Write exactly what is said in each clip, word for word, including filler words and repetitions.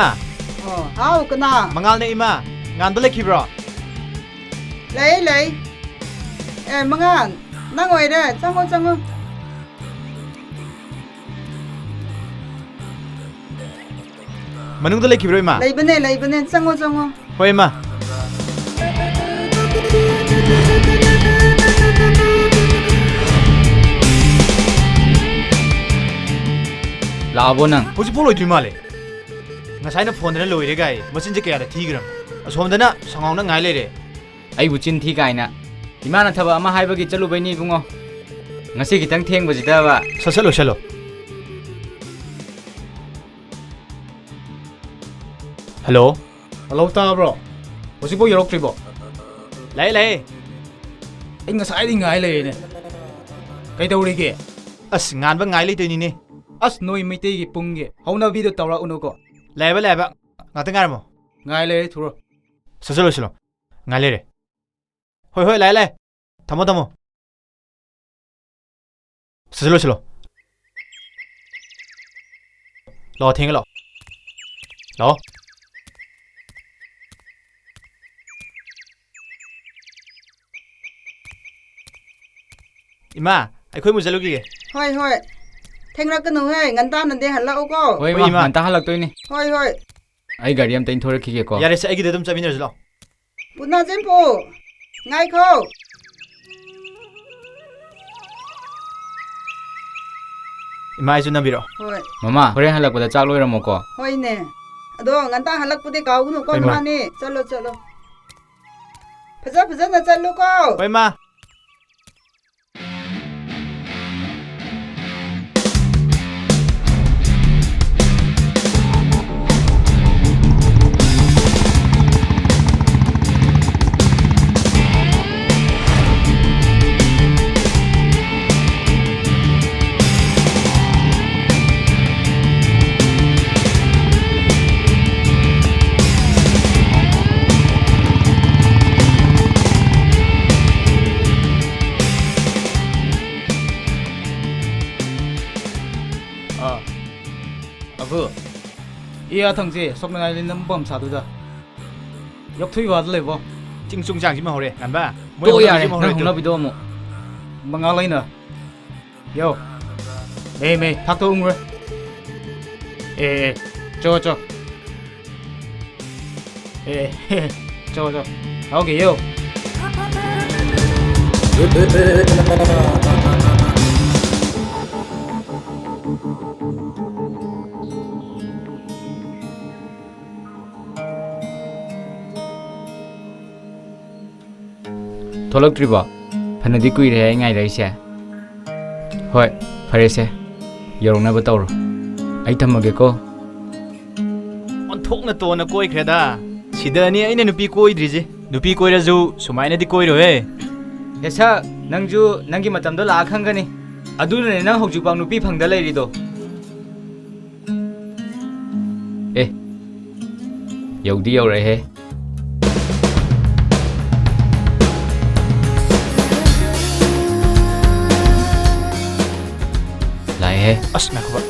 ꯑꯣ, ꯍꯥꯎ, ꯀꯅꯥ? ꯃꯉꯥꯜꯅꯦ, ꯏꯃꯥ꯫ ꯉꯥꯟꯕ ꯂꯩꯈꯤꯕ꯭ꯔꯣ? ꯂꯩ, ꯂꯩ꯫ ꯑꯦ, ꯃꯉꯥꯜ, ꯅꯪ ꯑꯣꯏꯔꯦ꯫ ꯆꯪꯉꯣ, ꯆꯪꯉꯣ꯫ ꯃꯅꯨꯡꯗ ꯂꯩꯈꯤꯕ꯭ꯔꯣ, ꯏꯃꯥ? ꯂꯩꯕꯅꯦ, ꯂꯩꯕꯅꯦ꯫ ꯆꯪꯉꯣ, ꯆꯪꯉꯣ꯫ ꯍꯣꯏ, ꯏꯃꯥ꯫ ꯂꯥꯛꯑꯕꯣ ꯅꯪ? ꯍꯧꯖꯤꯛꯐꯥꯎ ꯂꯣꯏꯗ꯭ꯔꯤ ꯃꯥꯜꯂꯦ꯫ ꯉꯁꯥꯏꯅ ꯐꯣꯟꯗꯅ ꯂꯣꯏꯔꯦ ꯀꯥꯏ, ꯃꯆꯤꯟꯁꯦ ꯀꯌꯥꯗ ꯊꯤꯈ꯭ꯔꯕ꯫ ꯑꯁꯣꯝꯗꯅ ꯁꯉꯥꯎꯅ ꯉꯥꯏ ꯂꯩꯔꯦ꯫ ꯑꯩꯕꯨ ꯆꯤꯟ ꯊꯤ ꯀꯥꯏꯅ꯫ ꯏꯃꯥꯅ ꯊꯕꯛ ꯑꯃ ꯍꯥꯏꯕꯒꯤ ꯆꯠꯂꯨꯕꯩꯅꯤ ꯏꯕꯨꯡꯉꯣ꯫ ꯉꯁꯤ ꯈꯤꯇꯪ ꯊꯦꯡꯕꯁꯤꯗꯕ꯫ ꯁꯠ ꯁꯠ ꯂꯣꯏꯁꯜꯂꯣ꯫ ꯍꯜꯂꯣ꯫ ꯍꯜꯂꯣ, ꯇꯥꯕ꯭ꯔꯣ? ꯍꯧꯖꯤꯛꯐꯥꯎ ꯌꯧꯔꯛꯇ꯭ꯔꯤꯕꯣ? ꯂꯥꯛꯑꯦ, ꯂꯥꯛꯑꯦ꯫ ꯑꯩ ꯉꯁꯥꯏꯗꯩ ꯉꯥꯏ ꯂꯩꯔꯦꯅꯦ꯫ ꯀꯩꯗꯧꯔꯤꯒꯦ? ꯑꯁ, ꯉꯥꯟꯕ ꯉꯥꯏ ꯂꯩꯇꯣꯏꯅꯤꯅꯦ꯫ ꯑꯁ, ꯅꯣꯏ ꯃꯩꯇꯩꯒꯤ ꯄꯨꯡꯒꯤ ꯍꯧꯅꯕꯤꯗꯣ ꯇꯧꯔꯛꯎꯅꯨꯀꯣ꯫ ꯂꯥꯛꯑꯦꯕ, ꯂꯥꯛꯑꯦꯕ꯫ ꯉꯥꯛꯇ ꯉꯥꯏꯔꯝꯃꯣ꯫ ꯉꯥꯏ ꯂꯩꯔꯦ, ꯊꯨꯔꯣ꯫ ꯁꯠ ꯁꯠ ꯂꯣꯏꯁꯤꯜꯂꯣ꯫ ꯉꯥꯏ ꯂꯩꯔꯦ꯫ ꯍꯣꯏ, ꯍꯣꯏ, ꯂꯥꯛꯑꯦ, ꯂꯥꯛꯑꯦ꯫ ꯊꯝꯃꯣ, ꯊꯝꯃꯣ꯫ ꯁꯠ ꯁꯠ ꯂꯣꯏꯁꯤꯜꯂꯣ꯫ ꯂꯥꯛꯑꯣ, ꯊꯦꯡꯉꯦ, ꯂꯥꯛꯑꯣ꯫ ꯂꯥꯛꯑꯣ꯫ ꯏꯃꯥ, ꯑꯩꯈꯣꯏ ꯑꯃꯨꯛ ꯆꯠꯂꯨꯈꯤꯒꯦ꯫ ꯍꯣꯏ, ꯍꯣꯏ꯫ ꯊꯦꯡꯂꯛꯀꯅꯨꯍꯦ, ꯉꯟꯇꯥꯅꯗꯤ ꯍꯜꯂꯛꯎꯀꯣ꯫ ꯍꯣꯏ, ꯍꯣꯏ, ꯏꯃꯥ, ꯏꯃꯥ꯫ ꯉꯟꯇꯥ ꯍꯜꯂꯛꯇꯣꯏꯅꯤ꯫ ꯍꯣꯏ, ꯍꯣꯏ꯫ ꯑꯩ ꯒꯥꯔꯤ ꯑꯝꯇ ꯏꯟꯊꯣꯔꯛꯈꯤꯒꯦꯀꯣ꯫ ꯌꯥꯔꯦꯁꯦ, ꯑꯩꯒꯤꯗ ꯑꯗꯨꯝ ꯆꯠꯃꯤꯟꯅꯔꯁꯤ ꯂꯥꯛꯑꯣ꯫ ꯄꯨꯅꯥ ꯆꯦꯝꯄꯨ, ꯉꯥꯏꯈꯣ꯫ ꯏꯃꯥ, ꯑꯩꯁꯨ ꯅꯝꯕꯤꯔꯛꯑꯣ꯫ ꯍꯣꯏ꯫ ꯃꯃꯥ, ꯍꯣꯔꯦꯟ ꯍꯜꯂꯛꯄꯗ ꯆꯥꯛ ꯂꯣꯏꯔꯝꯃꯣꯀꯣ꯫ ꯍꯣꯏꯅꯦ꯫ ꯑꯗꯣ ꯉꯟꯇꯥ ꯍꯜꯂꯛꯄꯗꯤ ꯀꯥꯎꯒꯅꯨꯀꯣ, ꯍꯣꯏ, ꯏꯃꯥ꯫ ꯅꯕꯥꯅꯤ꯫ ꯆꯠꯂꯣ, ꯆꯠꯂꯣ꯫ ꯐꯖ ꯐꯖꯅ ꯆꯠꯂꯨꯀꯣ꯫ ꯍꯣꯏ, ꯃꯥ꯫ ꯏꯌꯥ ꯊꯪꯁꯦ ꯁꯣꯛꯅꯉꯥꯏ ꯅꯝꯕꯝ ꯁꯥꯗꯨꯗ꯫ ꯌꯣꯛꯊꯨꯏ ꯋꯥꯗ ꯂꯩꯕꯣ꯫ ꯆꯤꯡ ꯆꯨꯡ ꯆꯥꯡꯁꯤꯃ ꯍꯧꯔꯦ, ꯉꯟꯕ꯫ ꯃꯣꯏ ꯇꯣꯛꯑꯣ ꯌꯥꯔꯦ, ꯍꯧꯅꯕꯤꯁꯤꯃ ꯅꯪ ꯍꯧꯔꯦ ꯇꯨ꯫ ꯍꯧꯅꯕꯤꯗꯣ ꯑꯃꯨꯛ꯫ ꯃꯉꯥꯜ ꯂꯩꯅ꯫ ꯌꯣ꯫ ꯃꯦ, ꯃꯦ, ꯊꯥꯛꯇꯣꯛ ꯎꯝꯔꯣꯏ꯫ ꯑꯦ, ꯑꯦ, ꯆꯣ, ꯆꯣ꯫ ꯑꯦ, ꯆꯣ, ꯆꯣ꯫ ꯍꯧꯒꯦ, ꯌꯣ꯫ ꯊꯣꯛꯂꯛꯇ꯭ꯔꯤꯕꯣ? ꯐꯅꯗꯤ ꯀꯨꯏꯔꯦ ꯑꯩ ꯉꯥꯏꯔꯛꯏꯁꯦ꯫ ꯍꯣꯏ, ꯐꯔꯦꯁꯦ꯫ ꯌꯧꯔꯛꯅꯕ ꯇꯧꯔꯣ꯫ ꯑꯩ ꯊꯝꯃꯒꯦꯀꯣ꯫ ꯑꯣꯟꯊꯣꯛꯅ ꯇꯣꯟꯅ ꯀꯣꯏꯈ꯭ꯔꯦꯗ꯫ ꯁꯤꯗꯅꯤ ꯑꯩꯅ ꯅꯨꯄꯤ ꯀꯣꯏꯗ꯭ꯔꯤꯁꯦ꯫ ꯅꯨꯄꯤ ꯀꯣꯏꯔꯁꯨ ꯁꯨꯃꯥꯏꯅꯗꯤ ꯀꯣꯏꯔꯣꯏꯍꯦ꯫ ꯌꯦꯁ, ꯅꯪꯁꯨ ꯅꯪꯒꯤ ꯃꯇꯝꯗꯣ ꯂꯥꯛꯑ ꯈꯪꯒꯅꯤ꯫ ꯑꯗꯨꯅꯅꯦ ꯅꯪ ꯍꯧꯖꯤꯛꯐꯥꯎ ꯅꯨꯄꯤ ꯐꯪꯗ ꯂꯩꯔꯤꯗꯣ꯫ ꯑꯦ, ꯌꯧꯗꯤ ꯌꯧꯔꯛꯑꯦꯍꯦ꯫ ꯂꯥꯛꯑꯦꯍꯦ꯫ ꯑꯁ, ꯉꯥꯏꯈꯣꯕ꯫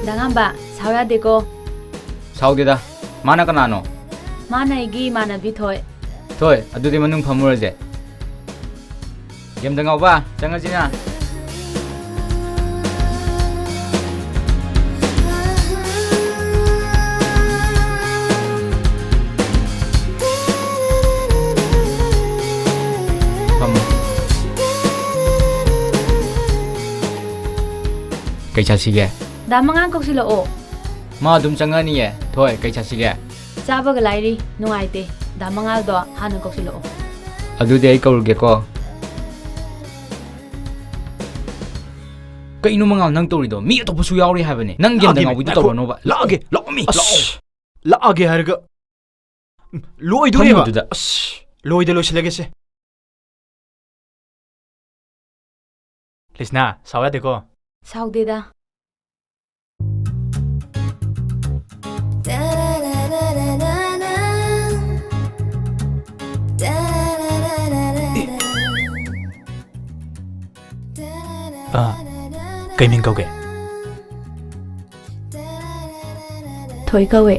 ꯗꯥ ꯉꯥꯝꯕ, ꯁꯥꯎ ꯌꯥꯗꯦꯀꯣ꯫ ꯁꯥꯎꯗꯦꯗ꯫ ꯃꯥꯅ ꯀꯅꯥꯅꯣ? ꯃꯥꯅ ꯑꯩꯒꯤ ꯏꯃꯥꯟꯅꯕꯤ ꯊꯣꯏ꯫ ꯊꯣꯏ, ꯑꯗꯨꯗꯤ ꯃꯅꯨꯡ ꯐꯝꯃꯨꯔꯁꯦ꯫ ꯌꯦꯝꯗ ꯉꯥꯎꯕ, ꯆꯪꯉꯁꯤꯅ꯫ ꯐꯝꯃꯣ꯫ ꯀꯩ ꯆꯥꯁꯤꯒꯦ? ꯗꯥ ꯃꯉꯥꯜ ꯀꯧꯁꯤꯜꯂꯛꯑꯣ꯫ ꯃꯥ ꯑꯗꯨꯝ ꯆꯪꯉꯛꯑꯅꯤꯌꯦ꯫ ꯊꯣꯏ, ꯀꯩ ꯆꯥꯁꯤꯒꯦ? ꯆꯥꯕꯒ ꯂꯥꯏꯔꯤ, ꯅꯨꯡꯉꯥꯏꯇꯦ꯫ ꯗꯥ ꯃꯉꯥꯜꯗꯣ ꯍꯥꯟꯅ ꯀꯧꯁꯤꯜꯂꯛꯑꯣ꯫ ꯑꯗꯨꯗꯤ ꯑꯩ ꯀꯧꯔꯒꯦꯀꯣ꯫ ꯀꯩꯅꯣ ꯃꯉꯥꯜ ꯅꯪ ꯇꯧꯔꯤꯗꯣ? ꯃꯤ ꯑꯇꯣꯞꯄꯁꯨ ꯌꯥꯎꯔꯤ ꯍꯥꯏꯕꯅꯦ꯫ ꯅꯪ ꯒꯦꯝꯗ ꯂꯥꯛꯑꯒꯦ, ꯉꯥꯎꯕꯤꯗꯣ ꯉꯥꯏꯈꯣ꯫ ꯇꯧꯔꯅꯣꯕ꯫ ꯂꯥꯛꯑꯒꯦ, ꯂꯥꯛꯑꯣꯃꯤ, ꯑꯁ, ꯂꯥꯛꯑꯣ꯫ ꯂꯥꯛꯑꯒꯦ ꯍꯥꯏꯔꯒ꯫ ꯂꯣꯏꯗꯣꯔꯦꯕ꯫ ꯐꯝꯃꯨ ꯑꯗꯨꯗ꯫ ꯑꯁ, ꯂꯣꯏꯗ ꯂꯣꯏꯁꯤꯜꯂꯒꯦꯁꯦ꯫ ꯂꯤꯁꯅꯥ, ꯁꯥꯎ ꯌꯥꯗꯦꯀꯣ꯫ ꯁꯥꯎꯗꯦꯗ꯫ ꯀꯩ ꯃꯤꯡ ꯀꯧꯒꯦ? ꯊꯣꯏ ꯀꯧꯋꯦ꯫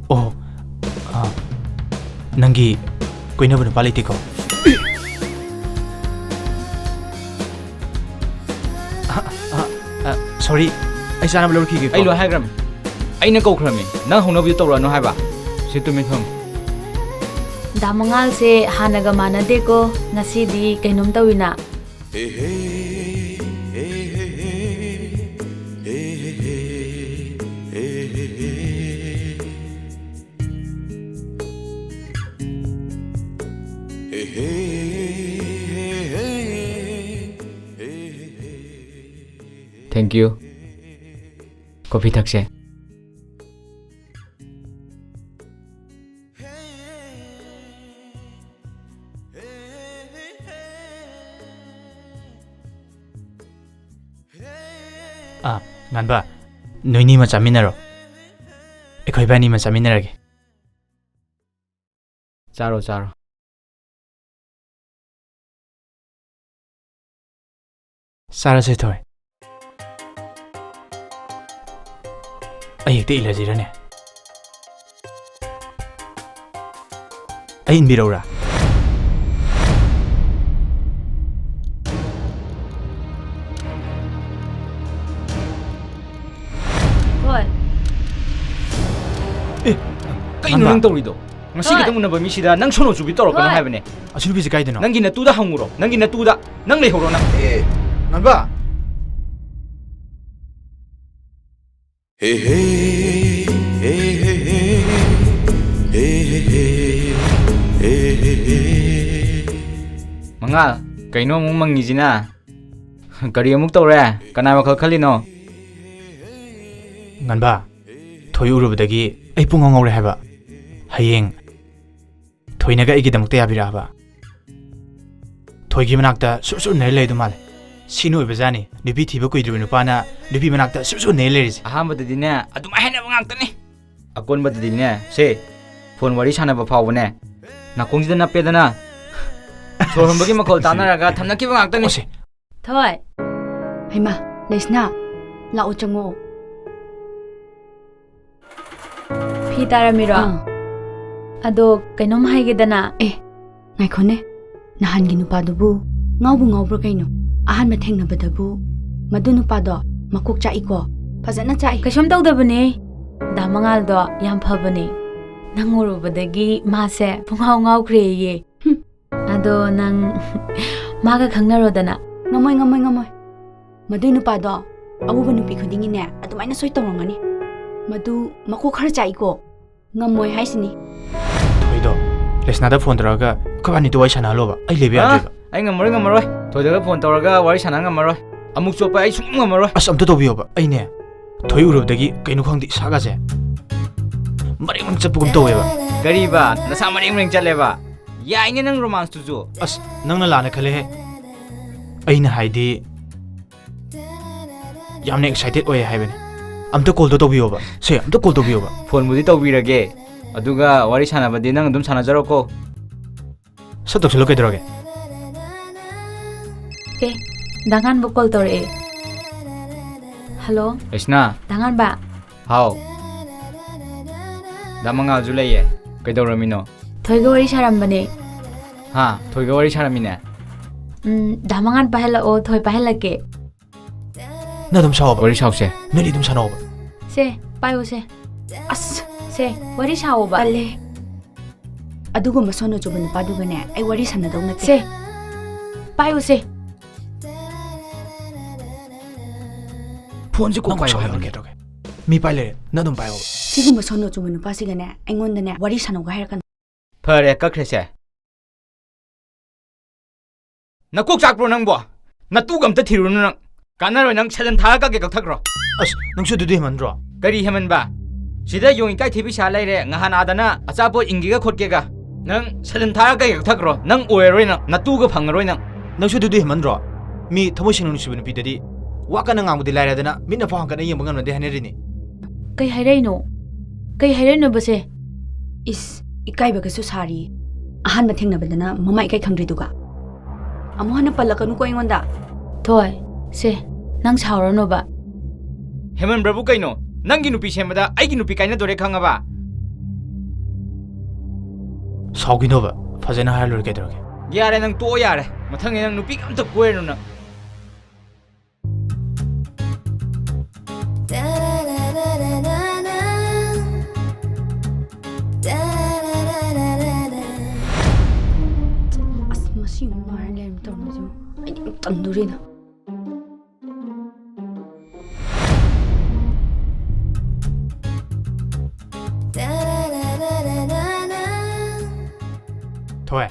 ꯑꯣ, ꯑ, ꯅꯪꯒꯤ ꯀꯣꯏꯅꯕ ꯅꯨꯄꯥ ꯂꯩꯇꯦꯀꯣ? ꯑ, ꯑ, ꯑ, sorry, ꯑꯩ ꯆꯥꯅꯕ ꯂꯧꯔꯛꯈꯤꯒꯦꯀꯣ꯫ ꯑꯩ ꯂꯣꯏ ꯍꯥꯏꯈ꯭ꯔꯕꯅꯤ꯫ ꯑꯩꯅ ꯀꯧꯈ꯭ꯔꯕꯅꯤ꯫ ꯅꯪ ꯍꯧꯅꯕꯤꯗꯨ ꯇꯧꯔꯛꯑꯅꯨ ꯍꯥꯏꯕ꯫ ꯁꯤ ꯇꯨꯃꯤꯟ ꯐꯝ꯫ ꯗꯥ ꯃꯉꯥꯜꯁꯦ ꯍꯥꯟꯅꯒ ꯃꯥꯟꯅꯗꯦꯀꯣ꯫ ꯉꯁꯤꯗꯤ ꯀꯩꯅꯣꯝ ꯇꯧꯏꯅ꯫ Thank you. Coffee ꯊꯛꯁꯦ꯫ ꯑꯥ, ꯉꯥꯟꯕ, ꯅꯣꯏꯅꯤꯃ ꯆꯥꯃꯤꯟꯅꯔꯣ꯫ ꯑꯩꯈꯣꯏ ꯏꯕꯥꯅꯤꯃ ꯆꯥꯃꯤꯟꯅꯔꯒꯦ꯫ ꯆꯥꯔꯣ, ꯆꯥꯔꯣ꯫ ꯆꯥꯔꯁꯦ, ꯊꯣꯏ꯫ ꯑꯩ ꯍꯦꯛꯇ ꯏꯜꯂꯁꯤꯔꯅꯦ? ꯑꯩ ꯏꯟꯕꯤꯔꯧꯔꯥ? ꯍꯣꯏ꯫ ꯑꯦ, ꯀꯩꯅꯣ ꯅꯪ ꯇꯧꯔꯤꯗꯣ? ꯉꯁꯤ ꯈꯤꯇꯪ ꯎꯅꯕ ꯃꯤꯁꯤꯗ ꯅꯪ ꯁꯣꯅꯣ ꯆꯨꯕꯤ ꯇꯧꯔꯛꯀꯅꯨ ꯍꯥꯏꯕꯅꯦ꯫ ꯑꯁꯤ ꯅꯨꯄꯤꯁꯦ ꯀꯥꯏꯗꯅꯣ? ꯅꯪꯒꯤ ꯅꯇꯨꯗ ꯍꯪꯉꯨꯔꯣ, ꯅꯪꯒꯤ ꯅꯇꯨꯗ꯫ ꯅꯪ ꯂꯩꯍꯧꯔꯣ ꯅꯪ꯫ ꯑꯦ, ꯉꯥꯟꯕ꯫ ꯍꯦ ꯍꯦ, ꯍꯦ ꯍꯦ ꯍꯦ, ꯍꯦ ꯍꯦ ꯍꯦ, ꯍꯦ ꯍꯦ ꯍꯦ꯫ ꯃꯉꯥꯜ, ꯀꯩꯅꯣ ꯑꯃꯨꯛ ꯃꯪꯉꯤꯁꯤꯅ? ꯀꯔꯤ ꯑꯃꯨꯛ ꯇꯧꯔꯦ? ꯀꯅꯥ ꯋꯥꯈꯜ ꯈꯜꯂꯤꯅꯣ? ꯉꯥꯟꯕ, ꯊꯣꯏ ꯎꯔꯨꯕꯗꯒꯤ ꯑꯩ ꯄꯨꯡꯉꯥꯎ ꯉꯥꯎꯔꯦ ꯍꯥꯏꯕ꯫ ꯍꯌꯦꯡ ꯊꯣꯏꯅꯒ ꯑꯩꯒꯤꯗꯃꯛꯇ ꯌꯥꯕꯤꯔꯛꯑꯕ? ꯊꯣꯏꯒꯤ ꯃꯅꯥꯛꯇ ꯁꯨꯔ ꯁꯨꯔ ꯅꯩꯔ ꯂꯩꯗꯧ ꯃꯥꯜꯂꯦ꯫ ꯁꯤꯅ ꯑꯣꯏꯕꯖꯥꯠꯅꯤ, ꯅꯨꯄꯤ ꯊꯤꯕ ꯀꯨꯏꯗ꯭ꯔꯤꯕ ꯅꯨꯄꯥꯅ ꯅꯨꯄꯤ ꯃꯅꯥꯛꯇ ꯁꯨꯔ ꯁꯨꯔ ꯅꯩꯔ ꯂꯩꯔꯤꯁꯦ꯫ ꯑꯍꯥꯟꯕꯗꯗꯤꯅꯦ, ꯑꯗꯨꯃꯥꯏ ꯍꯥꯏꯅꯕ ꯉꯥꯛꯇꯅꯤ꯫ ꯑꯀꯣꯟꯕꯗꯗꯤꯅꯦ, ꯁꯦ, ꯐꯣꯟ ꯋꯥꯔꯤ ꯁꯥꯟꯅꯕ ꯐꯥꯎꯕꯅꯦ, ꯅꯥꯀꯣꯡꯁꯤꯗ ꯅꯞꯄꯦꯗꯅ, ꯁꯣꯔ ꯍꯣꯟꯕꯒꯤ ꯃꯈꯣꯜ ꯇꯥꯟꯅꯔꯒ ꯊꯝꯅꯈꯤꯕ ꯉꯥꯛꯇꯅꯤ꯫ ꯑꯣꯁꯦ꯫ ꯊꯣꯏ꯫ ꯍꯩꯃꯥ, ꯂꯩꯁꯅꯥ, ꯂꯥꯛꯑꯣ, ꯆꯪꯉꯛꯑꯣ꯫ ꯐꯤ ꯇꯥꯔꯝꯃꯤꯔꯣ? ꯑꯥ꯫ ꯑꯗꯣ ꯀꯩꯅꯣꯝ ꯍꯥꯏꯒꯦꯗꯅ꯫ ꯑꯦ, ꯉꯥꯏꯈꯣꯅꯦ, ꯅꯍꯥꯟꯒꯤ ꯅꯨꯄꯥꯗꯨꯕꯨ ꯉꯥꯎꯕꯨ ꯉꯥꯎꯕ꯭ꯔꯥ ꯀꯩꯅꯣ? ꯑꯍꯥꯟꯕ ꯊꯦꯡꯅꯕꯗꯕꯨ ꯃꯗꯨ ꯅꯨꯄꯥꯗꯣ ꯃꯀꯣꯛ ꯆꯥꯛꯏꯀꯣ, ꯐꯖꯅ ꯆꯥꯛꯏ꯫ ꯀꯩꯁꯨꯝ ꯇꯧꯗꯕꯅꯦ꯫ ꯗꯥ ꯃꯉꯥꯜꯗꯣ ꯌꯥꯝ ꯐꯕꯅꯦ꯫ ꯅꯪ ꯎꯔꯨꯕꯗꯒꯤ ꯃꯥꯁꯦ ꯄꯨꯡꯉꯥꯎ ꯉꯥꯎꯈ꯭ꯔꯦꯌꯦ꯫ ꯍꯨꯝ꯫ ꯑꯗꯣ ꯅꯪ ꯃꯥꯒ ꯈꯪꯅꯔꯣꯗꯅ꯫ ꯉꯝꯃꯣꯏ, ꯉꯝꯃꯣꯏ, ꯉꯝꯃꯣꯏ꯫ ꯃꯗꯨꯏ ꯅꯨꯄꯥꯗꯣ ꯑꯎꯕ ꯅꯨꯄꯤ ꯈꯨꯗꯤꯡꯒꯤꯅꯦ ꯑꯗꯨꯃꯥꯏꯅ ꯁꯣꯏ ꯇꯧꯔꯝꯒꯅꯤ꯫ ꯃꯗꯨ ꯃꯀꯣꯛ ꯈꯔ ꯆꯥꯛꯏꯀꯣ꯫ ꯉꯝꯃꯣꯏ ꯍꯥꯏꯁꯤꯅꯤ꯫ ꯊꯣꯏꯗꯣ ꯂꯩꯁꯅꯥꯗ ꯐꯣꯟ ꯇꯧꯔꯒ ꯑꯩꯈꯣꯏꯕꯥꯅꯤꯗꯣ ꯋꯥꯔꯤ ꯁꯥꯟꯅꯍꯜꯂꯣꯕ꯫ ꯑꯩ ꯂꯩꯕ ꯑ? ꯌꯥꯗ꯭ꯔꯦꯕ꯫ ꯑꯩ ꯉꯝꯃꯔꯣꯏ, ꯉꯝꯃꯔꯣꯏ꯫ ꯊꯣꯏꯗꯒ ꯐꯣꯟ ꯇꯧꯔꯒ ꯋꯥꯔꯤ ꯁꯥꯟꯅ ꯉꯝꯃꯔꯣꯏ꯫ ꯑꯃꯨꯛ ꯆꯣꯞꯄ ꯑꯩ ꯁꯨꯡꯉꯝ ꯉꯝꯃꯔꯣꯏ꯫ ꯑꯁ, ꯑꯝꯇ ꯇꯧꯕꯤꯌꯣꯕ꯫ ꯑꯩꯅꯦ, ꯊꯣꯏ ꯎꯔꯨꯕꯗꯒꯤ ꯀꯩꯅꯣ ꯈꯪꯗꯦ, ꯏꯁꯥꯒꯁꯦ ꯃꯔꯦꯡ ꯃꯔꯦꯡ ꯆꯠꯄꯒꯨꯝ ꯇꯧꯋꯦꯕ꯫ ꯀꯔꯤꯕ? ꯅꯁꯥ ꯃꯔꯦꯡ ꯃꯔꯦꯡ ꯆꯠꯂꯦꯕ? ꯌꯥꯏꯅꯦ ꯅꯪ ꯔꯣꯃꯥꯟꯁꯇꯨꯁꯨ꯫ ꯑꯁ, ꯅꯪꯅ ꯂꯥꯟꯅ ꯈꯜꯂꯦꯍꯦ꯫ ꯑꯩꯅ ꯍꯥꯏꯗꯤ, ꯌꯥꯝꯅ ꯑꯦꯛꯁꯥꯏꯇꯦꯠ ꯑꯣꯏꯌꯦ ꯍꯥꯏꯕꯅꯤ꯫ ꯑꯝꯇ ꯀꯣꯜꯗꯣ ꯇꯧꯕꯤꯌꯣꯕ꯫ ꯁꯦ, ꯑꯝꯇ ꯀꯣꯜ ꯇꯧꯕꯤꯌꯣꯕ꯫ ꯐꯣꯟꯕꯨꯗꯤ ꯇꯧꯕꯤꯔꯒꯦ, ꯑꯗꯨꯒ ꯋꯥꯔꯤ ꯁꯥꯟꯅꯕꯗꯤ ꯅꯪ ꯑꯗꯨꯝ ꯁꯥꯟꯅꯖꯔꯣꯀꯣ꯫ ꯁꯠ ꯇꯧꯁꯜꯂꯣ, ꯀꯩꯗꯧꯔꯒꯦ? ꯑꯦ, ꯗꯥ ꯉꯥꯟꯕ ꯀꯣꯜ ꯇꯧꯔꯛꯑꯦ꯫ ꯍꯜꯂꯣ꯫ ꯂꯩꯁꯅꯥ꯫ ꯗꯥ ꯉꯥꯟꯕ꯫ ꯍꯥꯎ꯫ ꯗꯥ ꯃꯉꯥꯜꯁꯨ ꯂꯩꯌꯦ꯫ ꯀꯩꯗꯧꯔꯝꯃꯤꯅꯣ? ꯊꯣꯏꯒ ꯋꯥꯔꯤ ꯁꯥꯔꯝꯕꯅꯦ꯫ ꯍꯥ? ꯊꯣꯏꯒ ꯋꯥꯔꯤ ꯁꯥꯔꯝꯃꯤꯅꯦ? ꯎꯝ, ꯗꯥ ꯃꯉꯥꯜ ꯄꯥꯏꯍꯜꯂꯛꯑꯣ, ꯊꯣꯏ ꯄꯥꯏꯍꯜꯂꯛꯀꯦ꯫ ꯅꯪ ꯑꯗꯨꯝ ꯁꯥꯎꯕ꯫ ꯋꯥꯔꯤ ꯁꯥꯎꯁꯦ꯫ ꯅꯣꯏꯅꯤ ꯑꯗꯨꯝ ꯁꯥꯟꯅꯧꯕ꯫ ꯁꯦ, ꯄꯥꯏꯌꯨꯁꯦ꯫ ꯑꯁ! ꯁꯦ, ꯋꯥꯔꯤ ꯁꯥꯎꯑꯣꯕ꯫ ꯇꯜꯂꯦ꯫ ꯑꯗꯨꯒꯨꯝꯕ ꯁꯣꯟꯅ ꯆꯨꯕ ꯅꯨꯄꯥꯗꯨꯒꯅꯦ ꯑꯩ ꯋꯥꯔꯤ ꯁꯥꯟꯅꯗꯧ ꯅꯠꯇꯦ꯫ ꯁꯦ, ꯄꯥꯏꯌꯨꯁꯦ꯫ ꯐꯣꯟꯁꯦ ꯀꯣꯛ ꯅꯪ ꯄꯥꯏꯌꯨ ꯁꯥꯎꯍꯜꯂꯒꯦ ꯍꯥꯏꯕꯅꯦ꯫ ꯇꯧꯒꯦ꯫ ꯃꯤ ꯄꯥꯏ ꯂꯩꯔꯦ, ꯅꯪ ꯑꯗꯨꯝ ꯄꯥꯏꯌꯣꯕ꯫ ꯁꯤꯒꯨꯝꯕ ꯁꯣꯟꯅ ꯆꯨꯕ ꯅꯨꯄꯥꯁꯤꯒꯅꯦ ꯑꯩꯉꯣꯟꯗꯅꯦ ꯋꯥꯔꯤ ꯁꯥꯟꯅꯧꯒ ꯍꯥꯏꯔꯛꯀꯅꯨ꯫ ꯐꯔꯦ, ꯀꯛꯈ꯭ꯔꯦꯁꯦ꯫ ꯅꯀꯣꯛ ꯆꯥꯛꯄ꯭ꯔꯣ ꯅꯪꯕꯣ? ꯅꯇꯨꯒ ꯑꯝꯇ ꯊꯤꯔꯨꯅꯨ ꯅꯪ꯫ ꯀꯥꯟꯅꯔꯣꯏ, ꯅꯪ ꯁꯦꯜ ꯊꯥꯔ ꯀꯛꯀꯦ ꯀꯛꯊꯈ꯭ꯔꯣ꯫ ꯑꯁ, ꯅꯪꯁꯨ ꯑꯗꯨꯗꯤ ꯍꯦꯟꯃꯟꯗ꯭ꯔꯣ? ꯀꯔꯤ ꯍꯦꯟꯃꯟꯕ? ꯁꯤꯗ ꯌꯣꯡ ꯏꯀꯥꯏ ꯊꯤꯕꯤ ꯁꯥ ꯂꯩꯔꯦ, ꯉꯍꯥꯟ ꯑꯥꯗꯅ ꯑꯆꯥꯄꯣꯠ ꯏꯟꯒꯦꯒ ꯈꯣꯠꯀꯦꯒ꯫ ꯅꯪ ꯁꯦꯜ ꯊꯥꯔ ꯀꯛꯀꯦ ꯀꯛꯊꯈ꯭ꯔꯣ, ꯅꯪ ꯑꯣꯏꯔꯔꯣꯏ ꯅꯪ, ꯅꯇꯨꯒ ꯐꯪꯉꯔꯣꯏ ꯅꯪ꯫ ꯅꯪꯁꯨ ꯑꯗꯨꯗꯤ ꯍꯦꯟꯃꯟꯗ꯭ꯔꯣ? ꯃꯤ ꯊꯃꯣꯏ ꯁꯦꯡꯅ ꯅꯨꯡꯁꯤꯕ ꯅꯨꯄꯤꯗꯗꯤ ꯋꯥ ꯀꯟꯅ ꯉꯥꯡꯕꯗꯤ ꯂꯥꯏꯔꯗꯅ ꯃꯤꯠꯅ ꯐꯥꯎ ꯍꯥꯡꯀꯠꯅ ꯌꯦꯡꯕ ꯉꯝꯅꯗꯦ ꯍꯥꯏꯅꯔꯤꯅꯤ꯫ ꯀꯩ ꯍꯥꯏꯔꯛꯏꯅꯣ? ꯀꯩ ꯍꯥꯏꯔꯛꯏꯅꯣꯕꯁꯦ? ꯏꯁ, ꯏꯀꯥꯏꯕꯒꯁꯨ ꯁꯥꯔꯤ꯫ ꯑꯍꯥꯟꯕ ꯊꯦꯡꯅꯕꯗꯅ ꯃꯃꯥ ꯏꯀꯥꯏ ꯈꯪꯗ꯭ꯔꯤꯗꯨꯒ꯫ ꯑꯃꯨꯛ ꯍꯟꯅ ꯄꯜꯂꯛꯀꯅꯨꯀꯣ ꯑꯩꯉꯣꯟꯗ꯫ ꯊꯣꯏ, ꯁꯦ, ꯅꯪ ꯁꯥꯎꯔꯅꯣꯕ꯫ ꯍꯦꯃꯟꯕ꯭ꯔꯕꯨ ꯀꯩꯅꯣ? ꯅꯪꯒꯤ ꯅꯨꯄꯤ ꯁꯦꯝꯕꯗ ꯑꯩꯒꯤ ꯅꯨꯄꯤ ꯀꯥꯏꯅꯗꯣꯔꯦ ꯈꯪꯉꯕ? ꯁꯥꯎꯈꯤꯅꯣꯕ, ꯐꯖꯅ ꯍꯥꯏꯔ ꯂꯣꯏꯔꯦ, ꯀꯩꯗꯧꯔꯒꯦ? ꯌꯥꯔꯦ, ꯅꯪ ꯇꯣꯛꯑꯣ ꯌꯥꯔꯦ꯫ ꯃꯊꯪꯗꯤ ꯅꯪ ꯅꯨꯄꯤꯒ ꯑꯝꯇ ꯀꯣꯏꯔꯅꯨ ꯅꯪ꯫ ꯑꯁ, ꯃꯁꯤ ꯑꯃꯨꯛ ꯉꯥꯏꯔ ꯂꯩꯔꯝ ꯇꯧꯔꯤꯁꯤꯕꯨ꯫ ꯑꯩꯗꯤ ꯌꯥꯝ ꯇꯟꯗꯣꯔꯤꯗ꯫ ꯊꯣꯏ꯫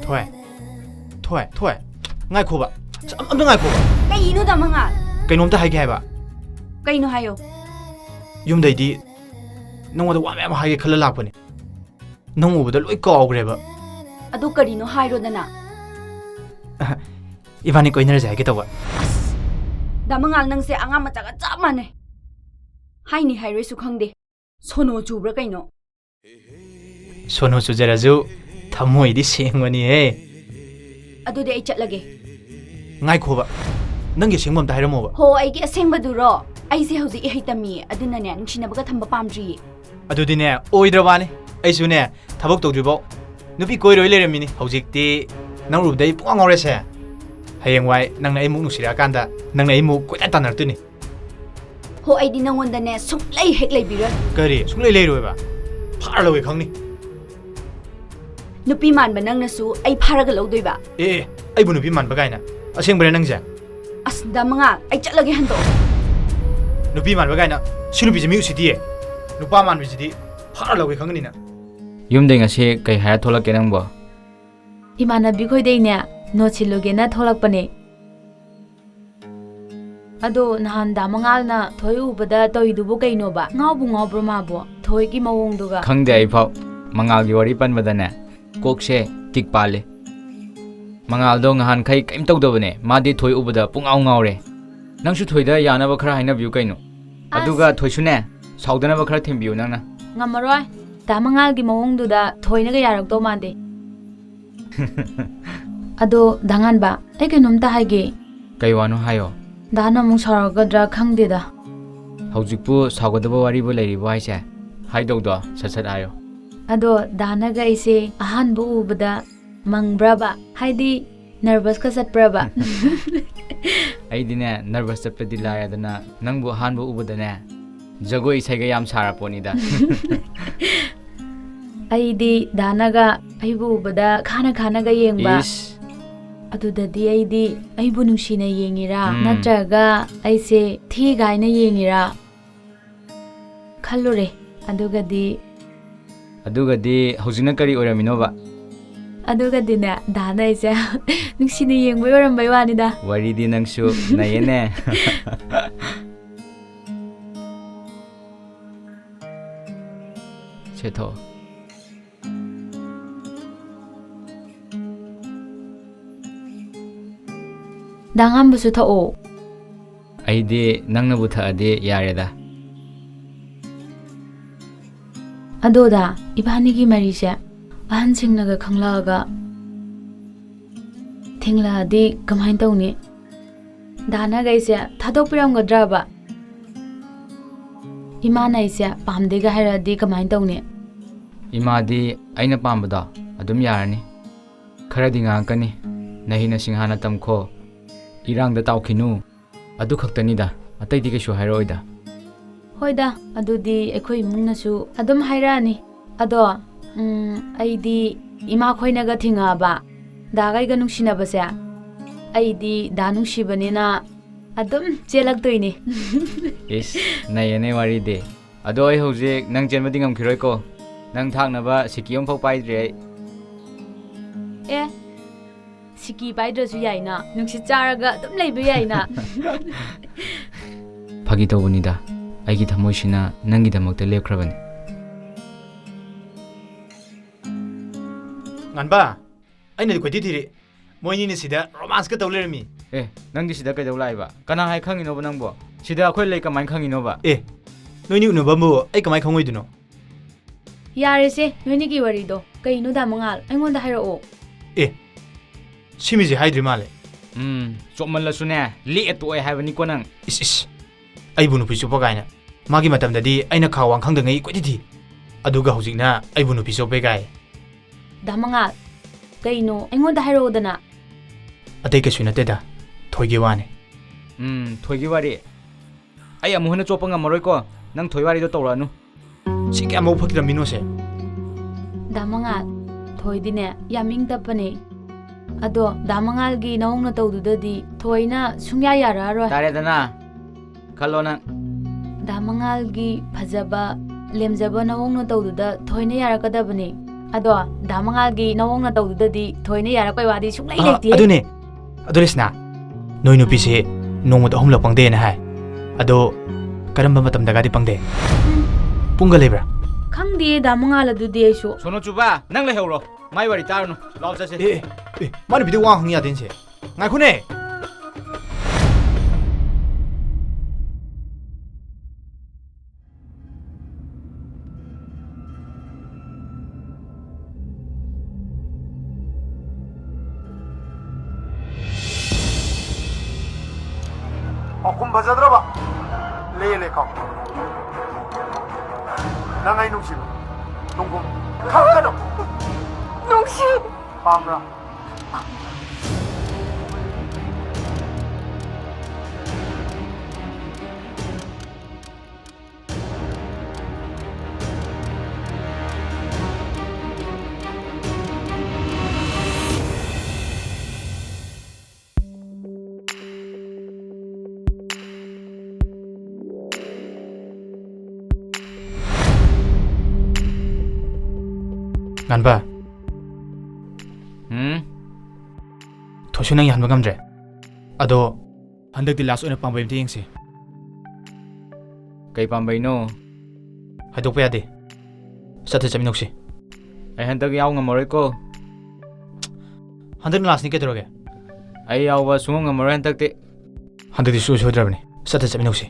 ꯊꯣꯏ꯫ ꯊꯣꯏ꯫ ꯊꯣꯏ꯫ ꯉꯥꯏꯈꯣꯕ꯫ ꯑꯝ-, ꯑꯝꯇ ꯉꯥꯏꯈꯣꯕ꯫ ꯀꯩꯅꯣ, ꯗꯥ ꯃꯉꯥꯜ? ꯀꯩꯅꯣꯝꯇ ꯍꯥꯏꯒꯦ ꯍꯥꯏꯕ꯫ ꯀꯩꯅꯣ ꯍꯥꯏꯌꯣ꯫ ꯌꯨꯝꯗꯩꯗꯤ ꯅꯉꯣꯟꯗ ꯋꯥ ꯃꯌꯥꯝ ꯍꯥꯏꯒꯦ ꯈꯜꯂ ꯂꯥꯛꯄꯅꯦ꯫ ꯅꯪ ꯎꯕꯗ ꯂꯣꯏ ꯀꯥꯎꯈ꯭ꯔꯦꯕ꯫ ꯑꯗꯨ ꯀꯔꯤꯅꯣ ꯍꯥꯏꯔꯣꯗꯅ꯫ ꯏꯕꯥꯅꯤ ꯀꯣꯏꯅꯔꯁꯦ ꯍꯥꯏꯒꯦ ꯇꯧꯕ꯫ ꯑꯁ, ꯗꯥ ꯃꯉꯥꯜ, ꯅꯪꯁꯦ ꯑꯉꯥꯡ ꯃꯆꯥꯒ ꯆꯞ ꯃꯥꯟꯅꯩ꯫ ꯍꯥꯏꯅꯤ ꯍꯥꯏꯔꯣꯏꯁꯨ ꯈꯪꯗꯦ꯫ ꯁꯣꯅꯣ ꯆꯨꯕ꯭ꯔꯥ ꯀꯩꯅꯣ? ꯁꯣꯅꯣ ꯆꯨꯖꯔꯁꯨ ꯊꯃꯣꯏꯗꯤ ꯁꯦꯡꯕꯅꯤꯍꯦ꯫ ꯑꯗꯨꯗꯤ ꯑꯩ ꯆꯠꯂꯒꯦ꯫ ꯉꯥꯏꯈꯣꯕ, ꯅꯪꯒꯤ ꯑꯁꯦꯡꯕ ꯑꯝꯇ ꯍꯥꯏꯔꯝꯃꯣꯕ꯫ ꯍꯣ, ꯑꯩꯒꯤ ꯑꯁꯦꯡꯕꯗꯨꯔꯣ? ꯑꯩꯁꯦ ꯍꯧꯖꯤꯛ ꯏꯍꯩ ꯇꯝꯃꯤꯌꯦ, ꯑꯗꯨꯅꯅꯦ ꯅꯨꯡꯁꯤꯅꯕꯒ ꯊꯝꯕ ꯄꯥꯝꯗ꯭ꯔꯤꯌꯦ꯫ ꯑꯗꯨꯗꯤꯅꯦ, ꯑꯣꯏꯗ꯭ꯔꯕꯅꯤ꯫ ꯑꯩꯁꯨꯅꯦ, ꯊꯕꯛ ꯇꯧꯗ꯭ꯔꯤꯐꯥꯎ ꯅꯨꯄꯤ ꯀꯣꯏꯔꯣꯏ ꯂꯩꯔꯝꯃꯤꯅꯤ꯫ ꯍꯧꯖꯤꯛꯇꯤ ꯅꯪ ꯎꯔꯨꯕꯗ ꯑꯩ ꯄꯨꯡꯉꯥꯎ ꯉꯥꯎꯔꯦꯁꯦ꯫ ꯍꯌꯦꯡꯋꯥꯏ ꯅꯪꯅ ꯑꯩꯃꯨꯛ ꯅꯨꯡꯁꯤꯔꯛꯑꯀꯥꯟꯗ ꯅꯪꯅ ꯑꯩꯃꯨꯛ ꯀꯣꯏꯇꯥꯟ ꯇꯥꯟꯅꯔꯛꯇꯣꯏꯅꯤ꯫ ꯍꯣ, ꯑꯩꯗꯤ ꯅꯪꯉꯣꯟꯗꯅꯦ ꯁꯨꯡꯂꯩ ꯍꯦꯛ ꯂꯩꯕꯤꯔꯣꯏ꯫ ꯀꯔꯤ? ꯁꯨꯡꯂꯩ ꯂꯩꯔꯣꯏꯕ? ꯐꯥꯔ ꯂꯧꯒꯦ ꯈꯪꯅꯤ꯫ ꯅꯨꯄꯤ ꯃꯥꯟꯕ ꯅꯪꯅꯁꯨ ꯑꯩ ꯐꯥꯔꯒ ꯂꯧꯗꯣꯏꯕ? ꯑꯦ, ꯑꯦ, ꯑꯩꯕꯨ ꯅꯨꯄꯤ ꯃꯥꯟꯕ ꯀꯥꯏꯅ? ꯑꯁꯦꯡꯕꯅꯦ ꯅꯪꯁꯦ? ꯑꯁ, ꯗꯥ ꯃꯉꯥꯜ, ꯑꯩ ꯆꯠꯂꯒꯦ, ꯍꯟꯗꯣꯛꯑꯣ꯫ ꯅꯨꯄꯤ ꯃꯥꯟꯕ ꯀꯥꯏꯅ? ꯁꯤ ꯅꯨꯄꯤꯁꯦ ꯃꯤ ꯎꯁꯤꯠꯇꯤꯌꯦ꯫ ꯅꯨꯄꯥ ꯃꯥꯟꯕꯁꯤꯗꯤ ꯐꯥꯔ ꯂꯧꯒꯦ ꯈꯪꯒꯅꯤ ꯅꯪ꯫ ꯌꯨꯝꯗꯩ ꯉꯁꯤ ꯀꯩ ꯍꯥꯏꯔ ꯊꯣꯛꯂꯛꯀꯦ ꯅꯪꯕꯣ? ꯏꯃꯥꯟꯅꯕꯤ ꯈꯣꯏꯗꯩꯅꯦ ꯅꯣꯠ ꯁꯤꯜꯂꯨꯒꯦꯅ ꯊꯣꯛꯂꯛꯄꯅꯦ꯫ ꯑꯗꯣ ꯅꯍꯥꯟ ꯗꯥ ꯃꯉꯥꯜꯅ ꯊꯣꯏ ꯎꯕꯗ ꯇꯧꯔꯤꯗꯨꯕꯨ ꯀꯩꯅꯣꯕ? ꯉꯥꯎꯕꯨ ꯉꯥꯎꯕ꯭ꯔꯣ ꯃꯥꯕꯣ? ꯊꯣꯏꯒꯤ ꯃꯑꯣꯡꯗꯨꯒ꯫ ꯈꯪꯗꯦ ꯑꯩꯐꯥꯎ꯫ ꯃꯉꯥꯜꯒꯤ ꯋꯥꯔꯤ ꯄꯟꯕꯗꯅꯦ ꯀꯣꯛꯁꯦ ꯀꯤꯛ ꯄꯥꯜꯂꯦ꯫ ꯃꯉꯥꯜꯗꯣ ꯉꯍꯥꯟꯈꯩ ꯀꯩꯝ ꯇꯧꯗꯕꯅꯦ꯫ ꯃꯥꯗꯤ ꯊꯣꯏ ꯎꯕꯗ ꯄꯨꯡꯉꯥꯎ ꯉꯥꯎꯔꯦ꯫ ꯅꯪꯁꯨ ꯊꯣꯏꯗ ꯌꯥꯅꯕ ꯈꯔ ꯍꯥꯏꯅꯕꯤꯌꯨ ꯀꯩꯅꯣ꯫ ꯑꯁ꯫ ꯑꯗꯨꯒ ꯊꯣꯏꯁꯨꯅꯦ, ꯁꯥꯎꯗꯅꯕ ꯈꯔ ꯊꯦꯝꯕꯤꯌꯨ ꯅꯪꯅ꯫ ꯉꯝꯃꯔꯣꯏ꯫ ꯗꯥ ꯃꯉꯥꯜꯒꯤ ꯃꯑꯣꯡꯗꯨꯗ ꯊꯣꯏꯅꯒ ꯌꯥꯔꯛꯇꯧ ꯃꯥꯟꯗꯦ꯫ ꯑꯗꯣ ꯗꯥ ꯉꯥꯟꯕ, ꯑꯩ ꯀꯩꯅꯣꯝꯇ ꯍꯥꯏꯒꯦ꯫ ꯀꯩ ꯋꯥꯅꯣ ꯍꯥꯏꯌꯣ꯫ ꯗꯥꯅ ꯑꯃꯨꯛ ꯁꯥꯎꯔꯛꯀꯗ꯭ꯔꯥ ꯈꯪꯗꯦꯗ꯫ ꯍꯧꯖꯤꯛꯄꯨ ꯁꯥꯎꯒꯗꯕ ꯋꯥꯔꯤꯕꯨ ꯂꯩꯔꯤꯕꯣ ꯍꯥꯏꯁꯦ? ꯍꯥꯏꯗꯧꯗꯣ ꯁꯠ ꯁꯠ ꯍꯥꯏꯌꯣ꯫ ꯑꯗꯣ ꯗꯥꯅꯒ ꯑꯩꯁꯦ ꯑꯍꯥꯟꯕ ꯎꯕꯗ ꯃꯪꯕ꯭ꯔꯕ? ꯍꯥꯏꯗꯤ nervous ꯀ ꯆꯠꯄ꯭ꯔꯕ? ꯑꯩꯗꯤꯅꯦ, nervous ꯆꯠꯄꯗꯤ ꯂꯥꯏꯔꯗꯅ, ꯅꯪꯕꯨ ꯑꯍꯥꯟꯕ ꯎꯕꯗꯅꯦ, ꯖꯒꯣꯏ ꯏꯁꯩꯒ ꯌꯥꯝ ꯁꯥꯔ ꯄꯣꯠꯅꯤꯗ꯫ ꯑꯩꯗꯤ ꯗꯥꯅꯒ ꯑꯩꯕꯨ ꯎꯕꯗ ꯈꯥꯅ ꯈꯥꯅꯒ ꯌꯦꯡꯕ꯫ ꯏꯁ꯫ ꯑꯗꯨꯗꯗꯤ ꯑꯩꯗꯤ ꯑꯩꯕꯨ ꯅꯨꯡꯁꯤꯅ ꯌꯦꯡꯉꯤꯔꯥ? ꯎꯝ꯫ ꯅꯠꯇ꯭ꯔꯒ ꯑꯩꯁꯦ ꯊꯤ ꯀꯥꯏꯅ ꯌꯦꯡꯉꯤꯔꯥ? ꯈꯜꯂꯨꯔꯦ꯫ ꯑꯗꯨꯒꯗꯤ ꯑꯗꯨꯒꯗꯤ ꯍꯧꯖꯤꯛꯅ ꯀꯔꯤ ꯑꯣꯏꯔꯝꯃꯤꯅꯣꯕ? ꯑꯗꯨꯒꯗꯤꯅꯦ, ꯗꯥꯅ ꯑꯩꯁꯦ ꯅꯨꯡꯁꯤꯅ ꯌꯦꯡꯕꯩ ꯑꯣꯏꯔꯝꯕꯩ ꯋꯥꯅꯤꯗ꯫ ꯋꯥꯔꯤꯗꯤ ꯅꯪꯁꯨ ꯅꯩꯌꯦꯅꯦ꯫ ꯁꯦꯊꯣ꯫ ꯗꯥ ꯉꯥꯝꯕꯁꯨ ꯊꯛꯑꯣ꯫ ꯑꯩꯗꯤ ꯅꯪꯅꯕꯨ ꯊꯛꯑꯗꯤ ꯌꯥꯔꯦꯗ꯫ ꯑꯗꯣ ꯗꯥ, ꯏꯕꯥꯅꯤꯒꯤ ꯃꯔꯤꯁꯦ ꯑꯍꯟꯁꯤꯡꯅꯒ ꯈꯪꯂꯛꯑꯒ ꯊꯤꯡꯂꯛꯑꯗꯤ ꯀꯃꯥꯏꯅ ꯇꯧꯅꯤ? ꯗꯥꯅꯒ ꯑꯩꯁꯦ ꯊꯥꯗꯣꯛꯄꯤꯔꯝꯒꯗ꯭ꯔꯕ? ꯏꯃꯥꯅ ꯑꯩꯁꯦ ꯄꯥꯝꯗꯦꯒ ꯍꯥꯏꯔꯛꯑꯗꯤ ꯀꯃꯥꯏꯅ ꯇꯧꯅꯤ? ꯏꯃꯥꯗꯤ ꯑꯩꯅ ꯄꯥꯝꯕꯗꯣ ꯑꯗꯨꯝ ꯌꯥꯔꯅꯤ꯫ ꯈꯔꯗꯤ ꯉꯥꯡꯉꯛꯀꯅꯤ, "ꯅꯍꯤꯅ ꯁꯤꯡꯍꯥꯅ ꯇꯝꯈꯣ, ꯏꯔꯥꯡꯗ ꯇꯥꯎꯈꯤꯅꯨ", ꯑꯗꯨ ꯈꯛꯇꯅꯤꯗ, ꯑꯇꯩꯗꯤ ꯀꯩꯁꯨ ꯍꯥꯏꯔꯛꯑꯣꯏꯗ꯫ ꯍꯣꯏꯗ, ꯑꯗꯨꯗꯤ ꯑꯩꯈꯣꯏ ꯏꯃꯨꯡꯅꯁꯨ ꯑꯗꯨꯝ ꯍꯥꯏꯔꯛꯑꯅꯤ꯫ ꯑꯗꯣ, ꯎꯝ, ꯑꯩꯗꯤ ꯏꯃꯥ ꯈꯣꯏꯅꯒ ꯊꯤꯡꯉꯛꯑꯕ ꯗꯥꯒ ꯑꯩꯒ ꯅꯨꯡꯁꯤꯅꯕꯁꯦ, ꯑꯩꯗꯤ ꯗꯥ ꯅꯨꯡꯁꯤꯕꯅꯤꯅ ꯑꯗꯨꯝ ꯆꯦꯜꯂꯛꯇꯣꯏꯅꯤ꯫ ꯏꯁ, ꯅꯩꯌꯦꯅꯦ ꯋꯥꯔꯤꯗꯤ꯫ ꯑꯗꯣ ꯑꯩ ꯍꯧꯖꯤꯛ ꯅꯪ ꯆꯦꯟꯕꯗꯤ ꯉꯝꯈꯤꯔꯣꯏꯀꯣ꯫ ꯅꯪ ꯊꯥꯛꯅꯕ ꯁꯤꯀꯤ ꯑꯃꯐꯥꯎ ꯄꯥꯏꯗ꯭ꯔꯤ ꯑꯩ꯫ ꯑꯦ, ꯁꯤꯀꯤ ꯄꯥꯏꯗ꯭ꯔꯁꯨ ꯌꯥꯏꯅ, ꯅꯨꯡꯁꯤꯠ ꯆꯥꯔꯒ ꯑꯗꯨꯝ ꯂꯩꯕ ꯌꯥꯏꯅ꯫ ꯐꯥꯒꯤ ꯇꯧꯕꯅꯤꯗ, ꯑꯩꯒꯤ ꯊꯃꯣꯏꯁꯤꯅ ꯅꯪꯒꯤꯗꯃꯛꯇ ꯂꯦꯞꯈ꯭ꯔꯕꯅꯤ꯫ ꯉꯥꯟꯕ, ꯑꯩꯅꯗꯤ ꯀꯣꯏꯊꯤ ꯊꯤꯔꯤ꯫ ꯃꯣꯏꯅꯤꯅ ꯁꯤꯗ romance ꯀ ꯇꯧ ꯂꯩꯔꯝꯃꯤ꯫ ꯑꯦ, ꯅꯪꯗꯤ ꯁꯤꯗ ꯀꯩꯗꯧ ꯂꯥꯛꯏꯕ? ꯀꯅꯥ ꯍꯥꯏ ꯈꯪꯉꯤꯅꯣꯕ ꯅꯪꯕꯣ? ꯁꯤꯗ ꯑꯩꯈꯣꯏ ꯂꯩ ꯀꯃꯥꯏꯅ ꯈꯪꯉꯤꯅꯣꯕ? ꯑꯦ, ꯅꯣꯏꯅꯤ ꯎꯅꯕꯕꯨ ꯑꯩ ꯀꯃꯥꯏꯅ ꯈꯪꯉꯣꯏꯗꯣꯏꯅꯣ? ꯌꯥꯔꯦꯁꯦ, ꯅꯣꯏꯅꯤꯒꯤ ꯋꯥꯔꯤꯗꯣ꯫ ꯀꯩꯅꯣ ꯗꯥ ꯃꯉꯥꯜ? ꯑꯩꯉꯣꯟꯗ ꯍꯥꯏꯔꯛꯑꯣ꯫ ꯑꯦ, ꯁꯤ ꯃꯤꯁꯦ ꯍꯥꯏꯗ꯭ꯔꯤ ꯃꯥꯜꯂꯦ꯫ ꯎꯝ, ꯆꯣꯞꯃꯜꯂꯁꯨꯅꯦ, ꯂꯦꯛꯑ ꯇꯣꯛꯑꯦ ꯍꯥꯏꯕꯅꯤꯀꯣ ꯅꯪ꯫ ꯏꯁ, ꯏꯁ, ꯑꯩꯕꯨ ꯅꯨꯄꯤ ꯆꯣꯞꯄ ꯀꯥꯏꯅ꯫ ꯃꯥꯒꯤ ꯃꯇꯝꯗꯗꯤ ꯑꯩꯅ ꯈꯥ ꯋꯥꯡ ꯈꯪꯗꯉꯩ ꯀꯣꯏꯊꯤ ꯊꯤ꯫ ꯑꯗꯨꯒ ꯍꯧꯖꯤꯛꯅ ꯑꯩꯕꯨ ꯅꯨꯄꯤ ꯆꯣꯞꯄꯦ ꯀꯥꯏ꯫ ꯗꯥ ꯃꯉꯥꯜ, ꯀꯩꯅꯣ? ꯑꯩꯉꯣꯟꯗ ꯍꯥꯏꯔꯛꯑꯣꯗꯅ꯫ ꯑꯇꯩ ꯀꯩꯁꯨ ꯅꯠꯇꯦꯗ, ꯊꯣꯏꯒꯤ ꯋꯥꯅꯤ꯫ ꯎꯝ, ꯊꯣꯏꯒꯤ ꯋꯥꯔꯤ꯫ ꯑꯩ ꯑꯃꯨꯛ ꯍꯟꯅ ꯆꯣꯞꯄ ꯉꯝꯃꯔꯣꯏꯀꯣ꯫ ꯅꯪ ꯊꯣꯏ ꯋꯥꯔꯤꯗꯣ ꯇꯧꯔꯛꯑꯅꯨ꯫ ꯁꯤ ꯀꯌꯥꯃꯨꯛ ꯐꯠꯇ꯭ꯔꯝꯃꯤꯅꯣ ꯁꯦ? ꯗꯥ ꯃꯉꯥꯜ, ꯊꯣꯏꯗꯤꯅꯦ ꯌꯥꯝ ꯏꯪ ꯇꯞꯄꯅꯦ꯫ ꯑꯗꯣ ꯗꯥ ꯃꯉꯥꯜꯒꯤ ꯅꯑꯣꯡ ꯅꯇꯧꯗꯨꯗꯗꯤ ꯊꯣꯏꯅ ꯁꯨꯡꯌꯥ ꯌꯥꯔꯛꯑꯔꯣꯏ꯫ ꯇꯥꯔꯦꯗꯅ, ꯈꯜꯂꯣ ꯅꯪ꯫ ꯗꯥ ꯃꯉꯥꯜꯒꯤ ꯐꯖꯕ, ꯂꯦꯝꯖꯕ ꯅꯑꯣꯡ ꯅꯇꯧꯗꯨꯗ ꯊꯣꯏꯅ ꯌꯥꯔꯛꯀꯗꯕꯅꯤ꯫ ꯑꯗꯣ ꯗꯥ ꯃꯉꯥꯜꯒꯤ ꯅꯑꯣꯡ ꯅꯇꯧꯗꯨꯗꯗꯤ ꯊꯣꯏꯅ ꯌꯥꯔꯛꯄꯩ ꯋꯥꯗꯤ ꯁꯨꯡꯂꯩ ꯑꯥ, ꯂꯩꯇꯦ꯫ ꯑꯗꯨꯅꯦ꯫ ꯑꯗꯣ ꯔꯦꯁꯅꯥ, ꯅꯣꯏ ꯅꯨꯄꯤꯁꯦ ꯅꯣꯡꯃꯗ ꯑꯍꯨꯝꯂꯛ ꯄꯪꯗꯦꯅ ꯍꯥꯏ꯫ ꯑꯗꯣ ꯀꯔꯝꯕ ꯃꯇꯝꯗꯒꯗꯤ ꯄꯪꯗꯦ? ꯄꯨꯡꯒ ꯂꯩꯕ꯭ꯔꯥ? ꯈꯪꯗꯦ ꯗꯥ ꯃꯉꯥꯜ, ꯑꯗꯨꯗꯤ ꯑꯩꯁꯨ꯫ ꯁꯣꯅꯣ ꯆꯨꯕ, ꯅꯪ ꯂꯩꯍꯧꯔꯣ꯫ ꯃꯥꯏ ꯋꯥꯔꯤ ꯇꯥꯔꯨꯅꯨ꯫ ꯂꯥꯎ ꯆꯠꯁꯦ꯫ ꯑꯦ, ꯑꯦ, ꯑꯦ, ꯃꯥ ꯅꯨꯄꯤꯗ ꯋꯥ ꯍꯪ ꯌꯥꯗꯦꯅꯦ ꯁꯦ꯫ ꯉꯥꯏꯈꯣꯅꯦ꯫ ꯄꯥꯎꯈꯨꯝ ꯐꯖꯗ꯭ꯔꯕ? ꯂꯦ, ꯂꯦ, ꯈꯥꯎ꯫ ꯅꯪ ꯑꯩ ꯅꯨꯡꯁꯤꯕ ꯅꯨꯡꯒꯨꯝ ꯈꯪꯒꯅꯨ꯫ ꯅꯨꯡꯁꯤ꯫ ꯄꯥꯝꯕ꯭ꯔꯥ? ꯉꯥꯟꯕ꯫ ꯎꯝ? ꯊꯣꯏꯁꯨ ꯅꯪ ꯌꯥꯍꯟꯕ ꯉꯝꯗ꯭ꯔꯦ꯫ ꯑꯗꯣ ꯍꯟꯗꯛꯇꯤ ꯂꯥꯁ ꯑꯣꯏꯅ ꯄꯥꯝꯕꯩ ꯑꯝꯇ ꯌꯦꯡꯁꯤ꯫ ꯀꯩ ꯄꯥꯝꯕꯩꯅꯣ? ꯍꯥꯏꯗꯣꯛꯄ ꯌꯥꯗꯦ꯫ ꯆꯠꯇ ꯆꯠꯃꯤꯟꯅꯧꯁꯤ꯫ ꯑꯩ ꯍꯟꯗꯛ ꯌꯥꯎ ꯉꯝꯃꯔꯣꯏꯀꯣ꯫ ꯍꯟꯗꯛ ꯂꯥꯁꯅꯤ, ꯀꯩꯗꯧꯔꯒꯦ? ꯑꯩ ꯌꯥꯎꯕ ꯁꯨꯡꯉꯝ ꯉꯝꯃꯔꯣꯏ ꯍꯟꯗꯛꯇꯤ꯫ ꯍꯟꯗꯛꯇꯤ ꯁꯨꯡꯁꯣꯏ ꯁꯣꯏꯗ꯭ꯔꯕꯅꯤ꯫ ꯆꯠꯇ ꯆꯠꯃꯤꯟꯅꯧꯁꯤ꯫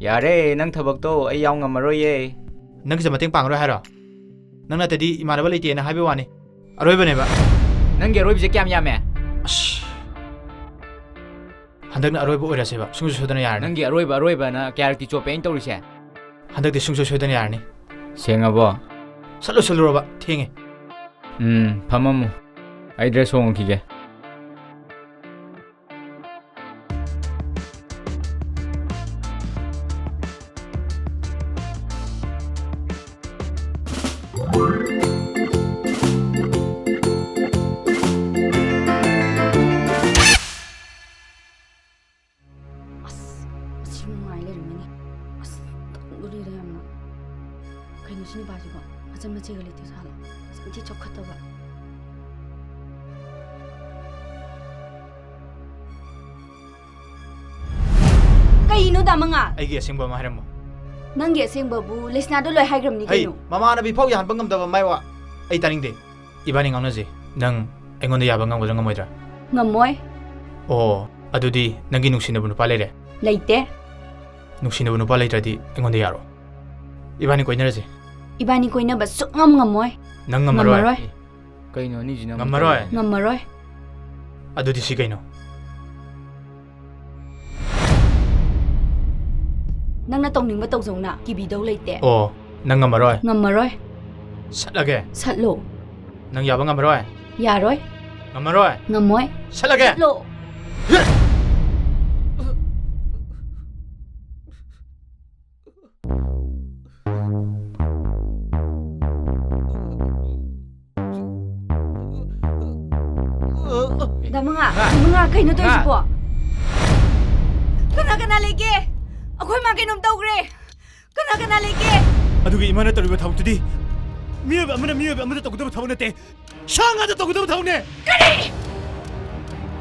ꯌꯥꯔꯦ, ꯅꯪ ꯊꯕꯛꯇꯣ ꯑꯩ ꯌꯥꯎ ꯉꯝꯃꯔꯣꯏꯌꯦ꯫ ꯅꯪꯒꯤꯁꯦ ꯃꯇꯦꯡ ꯄꯥꯡꯉꯔꯣꯏ ꯍꯥꯏꯔꯣ? ꯅꯪ ꯅꯠꯇꯗꯤ ꯏꯃꯥꯟꯅꯕ ꯂꯩꯇꯦꯅ ꯍꯥꯏꯕꯩ ꯋꯥꯅꯤ꯫ ꯑꯔꯣꯏꯕꯅꯦꯕ꯫ ꯅꯪꯒꯤ ꯑꯔꯣꯏꯕꯁꯦ ꯀꯌꯥꯝ ꯌꯥꯝꯃꯦ? ꯑꯁ, ꯍꯟꯗꯛꯅ ꯑꯔꯣꯏꯕ ꯑꯣꯏꯔꯁꯦꯕ, ꯁꯨꯡꯁꯣꯏ ꯁꯣꯏꯗꯅ ꯌꯥꯔꯅꯤ꯫ ꯅꯪꯒꯤ ꯑꯔꯣꯏꯕ ꯑꯔꯣꯏꯕꯅ ꯀꯌꯥꯔꯛꯇꯤ ꯆꯣꯞꯄꯦ ꯑꯩꯅ ꯇꯧꯔꯤꯁꯦ? ꯍꯟꯗꯛꯇꯤ ꯁꯨꯡꯁꯣꯏ ꯁꯣꯏꯗꯅ ꯌꯥꯔꯅꯤ꯫ ꯁꯦꯡꯉꯕꯣ? ꯁꯠꯂꯨ, ꯁꯠꯂꯨꯔꯕ, ꯊꯦꯡꯉꯦ꯫ ꯎꯝ, ꯐꯝꯃꯝꯃꯨ꯫ ꯑꯩ ꯗ꯭ꯔꯦꯁ ꯍꯣꯡꯉꯛꯈꯤꯒꯦ꯫ ꯑꯁ, ꯃꯁꯤ ꯅꯨꯡꯉꯥꯏ ꯂꯩꯔꯝꯃꯤꯅꯦ꯫ ꯑꯁ, ꯇꯟꯗꯣꯔꯤꯗ ꯌꯥꯝꯅ꯫ ꯀꯩꯅꯣ ꯁꯤ ꯅꯨꯄꯥꯁꯤꯕꯣ? ꯃꯆꯟ ꯃꯆꯦꯒ ꯂꯩꯇꯦ ꯁꯥꯂꯣ? ꯃꯆꯟ ꯊꯤ ꯆꯥꯎꯈꯠꯇꯕ꯫ ꯀꯩꯅꯣ ꯗꯥ ꯃꯉꯥ? ꯑꯩꯒꯤ ꯑꯁꯦꯡꯕ ꯑꯃ ꯍꯥꯏꯔꯝꯃꯣ꯫ ꯅꯪꯒꯤ ꯑꯁꯦꯡꯕꯕꯨ ꯂꯩꯁꯅꯥꯗꯣ ꯂꯣꯏ ꯍꯥꯏꯈ꯭ꯔꯕꯅꯤ ꯍꯩ, ꯀꯩꯅꯣ꯫ ꯃꯃꯥꯟꯅꯕꯤ ꯐꯥꯎ ꯌꯥꯍꯟꯕ ꯉꯝꯗꯕ ꯃꯥꯏ ꯋꯥ꯫ ꯑꯩ ꯇꯥꯅꯤꯡꯗꯦ꯫ ꯏꯕꯥꯅꯤ ꯉꯥꯡꯅꯁꯦ꯫ ꯅꯪ ꯑꯩꯉꯣꯟꯗ ꯌꯥꯕ ꯉꯝꯒꯗ꯭ꯔꯥ ꯉꯝꯃꯣꯏꯗ꯭ꯔꯥ? ꯉꯝꯃꯣꯏ꯫ ꯑꯣ, ꯑꯗꯨꯗꯤ ꯅꯪꯒꯤ ꯅꯨꯡꯁꯤꯅꯕ ꯅꯨꯄꯥ ꯂꯩꯔꯦ? ꯂꯩꯇꯦ꯫ ꯅꯨꯡꯁꯤꯅꯕ ꯅꯨꯄꯥ ꯂꯩꯇ꯭ꯔꯗꯤ ꯑꯩꯉꯣꯟꯗ ꯌꯥꯔꯣ꯫ ꯏꯕꯥꯅꯤ ꯀꯣꯏꯅꯔꯁꯦ꯫ ꯏꯕꯥꯅꯤ ꯀꯣꯏꯅꯕ ꯁꯨꯛꯉꯝ ꯉꯝꯃꯣꯏ꯫ ꯅꯪ ꯉꯝꯃꯔꯣꯏ? ꯉꯝꯃꯔꯣꯏ꯫ ꯀꯩꯅꯣ ꯑꯅꯤꯁꯤꯅ ꯑꯃꯨꯛ ꯉꯝꯃꯔꯣꯏ? ꯇꯧꯔꯤꯁꯦ? ꯉꯝꯃꯔꯣꯏ꯫ ꯑꯗꯨꯗꯤ ꯁꯤ ꯀꯩꯅꯣ? ꯅꯪꯅ ꯇꯧꯅꯤꯡꯕ ꯇꯧꯖꯧꯅ, ꯀꯤꯕꯤꯗꯧ ꯂꯩꯇꯦ꯫ ꯑꯣ, ꯅꯪ ꯉꯝꯃꯔꯣꯏ? ꯉꯝꯃꯔꯣꯏ꯫ ꯁꯠꯂꯒꯦ? ꯁꯠꯂꯣ꯫ ꯅꯪ ꯌꯥꯕ ꯉꯝꯃꯔꯣꯏ? ꯌꯥꯔꯣꯏ꯫ ꯉꯝꯃꯔꯣꯏ? ꯉꯝꯃꯣꯏ꯫ ꯁꯠꯂꯒꯦ? ꯁꯠꯂꯣ꯫ ꯗꯥ ꯃꯉꯥ, ꯗꯥ ꯃꯉꯥ, ꯀꯩꯅꯣ ꯇꯧꯔꯤꯁꯤꯕꯣ? ꯀꯅꯥ ꯀꯅꯥ ꯂꯩꯒꯦ? ꯑꯩꯈꯣꯏ ꯃꯥ ꯀꯩꯅꯣꯝ ꯇꯧꯈ꯭ꯔꯦ꯫ ꯀꯅꯥ ꯀꯅꯥ ꯂꯩꯒꯦ? ꯑꯗꯨꯒ ꯏꯃꯥꯅ ꯇꯧꯔꯤꯕ ꯊꯕꯛꯇꯨꯗꯤ ꯃꯤꯑꯣꯏꯕ ꯑꯃꯅ ꯃꯤꯑꯣꯏꯕ ꯑꯃꯗ ꯇꯧꯒꯗꯕ ꯊꯕꯛ ꯅꯠꯇꯦ, ꯁꯥ ꯉꯥꯗ ꯇꯧꯒꯗꯕ ꯊꯕꯛꯅꯦ꯫ ꯀꯔꯤ?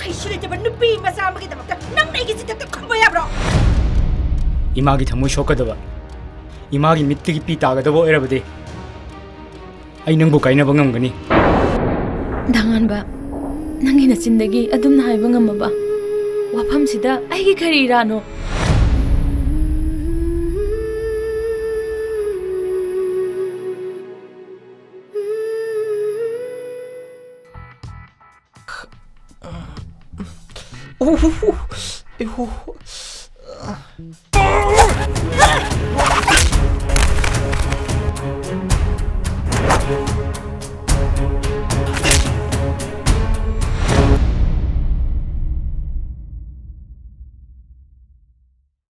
ꯀꯩꯁꯨ ꯂꯩꯇꯕ ꯅꯨꯄꯤ ꯃꯆꯥ ꯑꯃꯒꯤꯗꯃꯛꯇ ꯅꯪꯅ ꯑꯩꯒꯤ ꯆꯤꯊꯛꯇ ꯈꯨꯝꯕ ꯌꯥꯕ꯭ꯔꯣ? ꯏꯃꯥꯒꯤ ꯊꯃꯣꯏ ꯁꯣꯛꯀꯗꯕ, ꯏꯃꯥꯒꯤ ꯃꯤꯠꯇꯒꯤ ꯄꯤ ꯇꯥꯒꯗꯕ ꯑꯣꯏꯔꯕꯗꯤ ꯑꯩ ꯅꯪꯕꯨ ꯀꯥꯏꯅꯕ ꯉꯝꯒꯅꯤ꯫ ꯗꯥ ꯉꯥꯟꯕ, ꯅꯪꯒꯤ ꯅꯆꯤꯟꯗꯒꯤ ꯑꯗꯨꯝꯅ ꯍꯥꯏꯕ ꯉꯝꯃꯕ? ꯋꯥꯐꯝꯁꯤꯗ ꯑꯩꯒꯤ ꯀꯔꯤ ꯏꯔꯥꯅꯣ? ꯑꯩ ꯍꯣ-